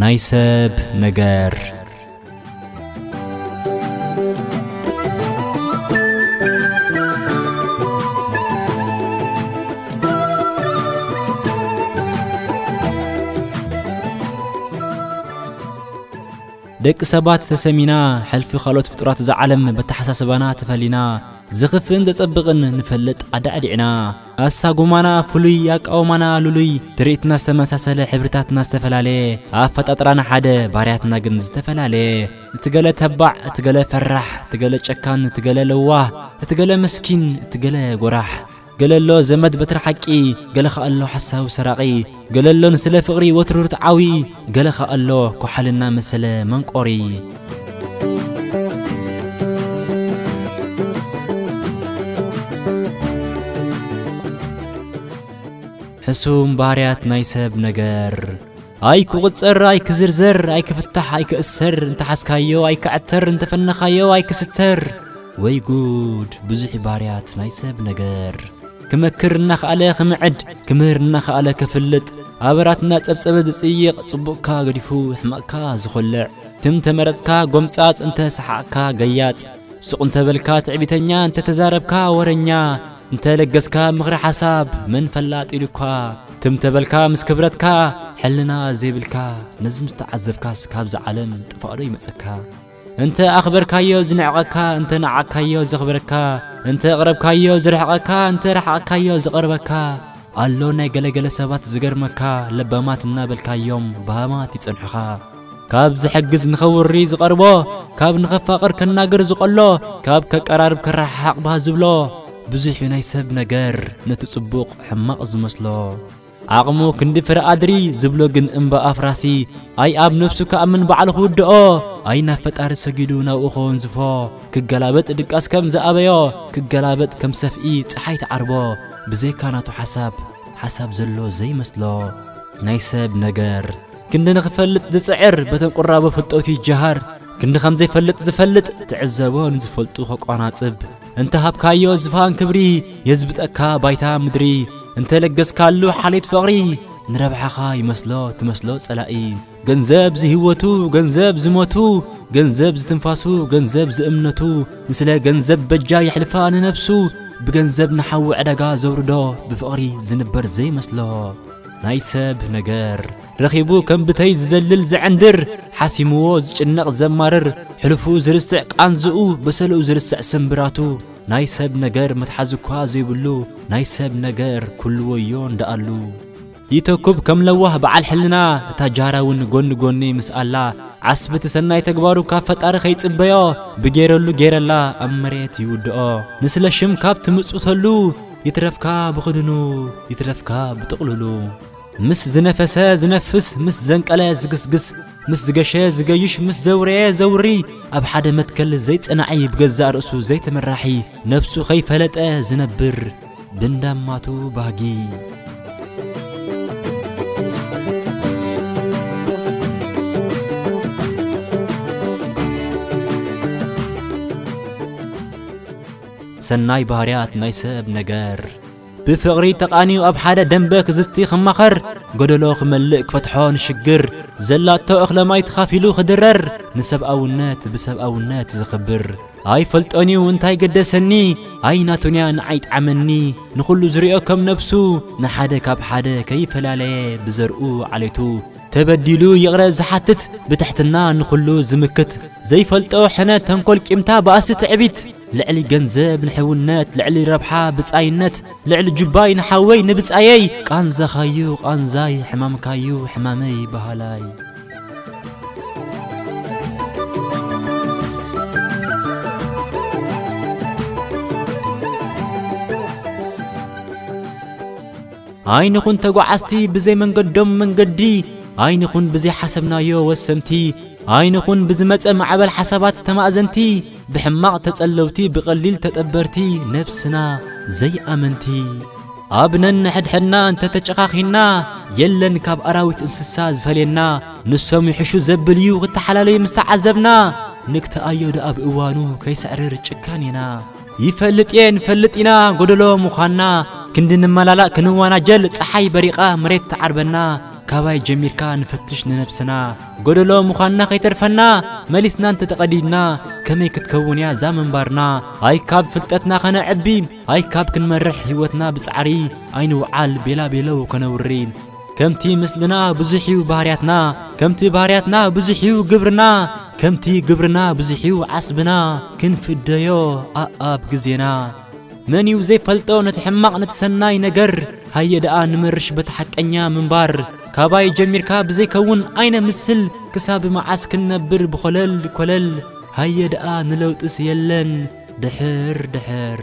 ናይ ሰብ ነገር። ደቂ ሰባት ተሰሚና፣ ሕልፊ ካልኦት ፍጡራት እዛ ዓለም በተሓሳስባና ተፈሊና፣ ዝኽፍእን ዘጸብቕን ንፈልጥ ኣዳዕዲዕና። ኣሳጉማና ፍሉይ፣ ኣቃውማና ልሉይ፣ ትርኢትና ዝተመሳሰለ፣ ሕብርታትና ዝተፈላለየ፣ ኣፈጣጥራና ሓደ፣ ባህርያትና ግን ዝተፈላለየ። እቲ ገለ ተባዕ፣ እቲ ገለ ፈራሕ፣ እቲ ገለ ጨካን፣ እቲ ገለ ለዋህ፣ እቲ ገለ መስኪን፣ እቲ ገለ ጎራሕ። ገለ ኣሎ ዘመድ በትሪ ሓቂ፣ ገለ ኸኣ ኣሎ ሓሳዊ ሰራቒ። ገለ ኣሎ ንስለ ፍቕሪ ወትሩ ርትዓዊ፣ ገለ ኸኣ ኣሎ ኮሓልና መሰለ መንቆሪ። ሕሱም ባህርያት ናይ ሰብ ነገር። ኣይክቑጸር፣ ኣይክዝርዘር፣ ኣይክፍታሕ፣ ኣይክእሰር፣ እንተሓዝካዮ ኣይክዕተር፣ እንተፈነኻዮ ኣይክስተር። ወይ ጉድ፣ ብዙሕ ባህርያት ናይ ሰብ ነገር። ክመክር እናኸኣለ ክምዕድ፣ ክምህር እናኸኣለ ክፍልጥ፣ ኣበራትና ጸብጸበ ዝጽይቕ፣ ጽቡቕካ ገዲፉ ሕማቕካ ዝኾልዕ፣ ትም ተመረጽካ ጎምጻጽ፣ እንተ ሰሓቕካ ገያጽ፣ ሱቕ እንተ በልካ ትዕቢተኛ፣ እንተ ተዛረብካ ወረኛ፣ እንተ ለገስካ ምኽሪ ሓሳብ፣ መን ፈላጥ ኢሉኳ፣ ትም ተበልካ ምስ ክብረትካ፣ ሕልና ዘይብልካ፣ ነዚ ምስ ተዓዘብካስ ካብዛ ዓለም ጥፋእ ዶ ይመጸካ? እንተ ኣኽበርካዮ ዝንዕቐካ፣ እንተ ነዓቕካዮ ዘኽብረካ፣ እንተ ኣቕረብካዮ ዝርሕቐካ፣ እንተ ረሓቕካዮ ዝቐርበካ፣ ኣሎ ናይ ገለገለ ሰባት ዝገርመካ፣ ለባማት እናበልካዮም በሃማት ይጸንሑኻ። ካብ ዝሕግዝ ንኸውሪ ዝቐርቦ፣ ካብ ንኸፋቕር ከናግር ዝቐሎ፣ ካብ ከቀራርብ ከረሓሕቕ ባህ ዝብሎ፣ ብዙሕ እዩ ናይ ሰብ ነገር፣ ነቲ ጽቡቕ ሕማቕ ዝመስሎ። ዓቕሙ ክንዲ ፍረ ኣድሪ ዝብሎ ግን እምባ ኣፍራሲ፣ ኣይ ኣብ ነፍሱ ክኣምን ባዕሉ ክውድኦ፣ ኣይ ናብ ፈጣሪ ሰጊዱ ናብኡ ከወንዝፎ፣ ክገላበጥ ድቃስ ከም ዝኣበዮ፣ ክገላበጥ ከም ሰፍኢ ጸሓይ ትዓርቦ፣ ብዘይካ ናቱ ሓሳብ፣ ሓሳብ ዘሎ ዘይመስሎ ናይ ሰብ ነገር። ክንዲ ንኽፈልጥ ዝጽዕር በተን ቁራቦ ፍልጠቱ ይጀሃር፣ ክንዲ ከም ዘይፈልጥ ዝፈልጥ ትዕዘቦ ንዝፈልጡ ከቋናጽብ። እንተ ሃብካዮ ዝፋን ክብሪ፣ የዝብጠካ ባይታ ምድሪ። እንተ ለገስካሉ ሓልዮት ፍቕሪ፣ ንረብሓኻ ይመስሎ ትመስሎ ጸላኢ። ገንዘብ ዝህይወቱ፣ ገንዘብ ዝሞቱ፣ ገንዘብ ዝትንፋሱ፣ ገንዘብ ዝእምነቱ፣ ንስለ ገንዘብ በጃ የሕልፋ ንነብሱ። ብገንዘብ ንሓዊ ዕዳጋ ዘውርዶ፣ ብፍቕሪ ዝንበር ዘይመስሎ ናይ ሰብ ነገር። ረኺቡ ከም ብተይ ዝዘልል ዘዕንድር፣ ሓሲምዎ ዝጭነቕ ዘማርር፣ ሕሉፉ ዝርስዕ ቃንዝኡ፣ በሰልኡ ዝርስዕ ስምብራቱ፣ ናይ ሰብ ነገር መትሓዚ እኳ ዘይብሉ፣ ናይ ሰብ ነገር ኩሉ ወዮ እንደኣሉ። ይተኩብ ከም ለዋህ በዓል ሕልና፣ እታ ጃህራ እውን ጎኒ ጎኒ ምስ ኣላ፣ ዓስቢ እቲ ሰናይ ተግባሩ ካብ ፈጣሪ ከይጽበዮ፣ ብጌረሉ ጌረላ ኣብ መሬት ይውድኦ። ንስለ ሽም ካብ ትምጽውተሉ፣ ይትረፍካ ብኽድኑ፣ ይትረፍካ ብጥቕልሉ። ምስ ዝነፈሰ ዝነፍስ፣ ምስ ዘንቀለ ዝግስግስ፣ ምስ ዝገሸ ዝገይሽ፣ ምስ ዘውረየ ዘውሪ፣ ኣብ ሓደ መትከል ዘይጸናዒ ብገዛእ ርእሱ ዘይተመራሒ፣ ነብሱ ከይፈለጠ ዝነብር ብንዳማቱ ባህጊ። ሰናይ ባህርያት ናይ ሰብ ነገር። ብፍቕሪ ተቓንዩ ኣብ ሓደ ደንበ ክዝቲ ክማኸር፣ ጎደሎ ክመልእ ክፈትሖ ንሽግር፣ ዘላቶ እኽለ ማይ ተኻፊሉ ክድረር፣ ንሰብኣውነት ብሰብኣውነት ዝኽብር። ኣይፈልጦን'ዩ እንታይ ገደሰኒ፣ ኣይናቱን'ያ ንዓይ ጠዓመኒ፣ ንኹሉ ዝሪኦ ከም ነብሱ፣ ንሓደ ካብ ሓደ ከይፈላለየ ብዘርኡ ዓሌቱ፣ ተበዲሉ ይቕረ ዝሓትት፣ ብትሕትና ንኹሉ ዝምክት፣ ዘይፈልጦ ሕነ ተንኮል ቂምታ ባእሲ ትዕቢት፣ ልዕሊ ገንዘብ ንሕውነት፣ ልዕሊ ረብሓ ብጻይነት፣ ልዕሊ ጁባይ ንሓወይ ንብጻየይ፣ ቃንዛኻዩ ቃንዛይ፣ ሕማምካዩ ሕማመይ በሃላይ። ኣይንኹን ተጓዓዝቲ ብዘይ መንገዶም መንገዲ፣ ኣይንኹን ብዘይ ሓሰብናዮ ወሰንቲ፣ ኣይንኹን ብዝመጸ ማዕበል ሓሳባት ተማእዘንቲ፣ ብሕማቕ ተጸለውቲ ብቐሊል ተጠበርቲ፣ ነብስና ዘይኣመንቲ። ኣብ ነንሕድሕድና እንተተጨኻኺና፣ የለን ካብ ኣራዊት እንስሳ ዝፈልየና፣ ንሶም ይሕሹ ዘብል እዩ ክተሓላለዩ ምስ ተዓዘብና፣ ንግተኣዮ ደኣ ብእዋኑ ከይስዕርር ጭካኔና። ይፈልጥ እየ ንፈልጥ ኢና ጎደሎ ምዃንና፣ ክንዲ ንመላላእ ክንዋናጀል ጸሓይ በሪቓ መሬት ትዓርበና፣ ካባይ ጀሚርካ ንፈትሽ ንነብስና፣ ጎደሎ ምዃንና ከይተርፈና፣ መሊስና እንተተቐዲድና፣ ከመይ ክትከውን እያ እዛ ምንባርና? ኣይ ካብ ፍልጠትና ኸነዕቢ፣ ኣይ ካብ ክንመርሕ ህይወትና ብጻዕሪ፣ ኣይንውዓል ቤላ ቤለው ከነውሪ። ከምቲ ምስልና ብዙሕ እዩ ባህርያትና፣ ከምቲ ባህርያትና ብዙሕ እዩ ግብርና፣ ከምቲ ግብርና ብዙሕ እዩ ዓስብና፣ ክንፍደዮ ኣኣብ ግዜና። መን እዩ ዘይፈልጦ ነቲ ሕማቕ ነቲ ሰናይ ነገር? ሃየ ደኣ ንመርሽ በቲ ሓቀኛ ምንባር። ካባይ ጀሚርካ ብዘይከውን ኣይነ ምስል፣ ክሳብ መዓስ ክንነብር ብኾለል ኮለል? ሃየ ደኣ ንለውጥስ የለን ድሕር ድሕር።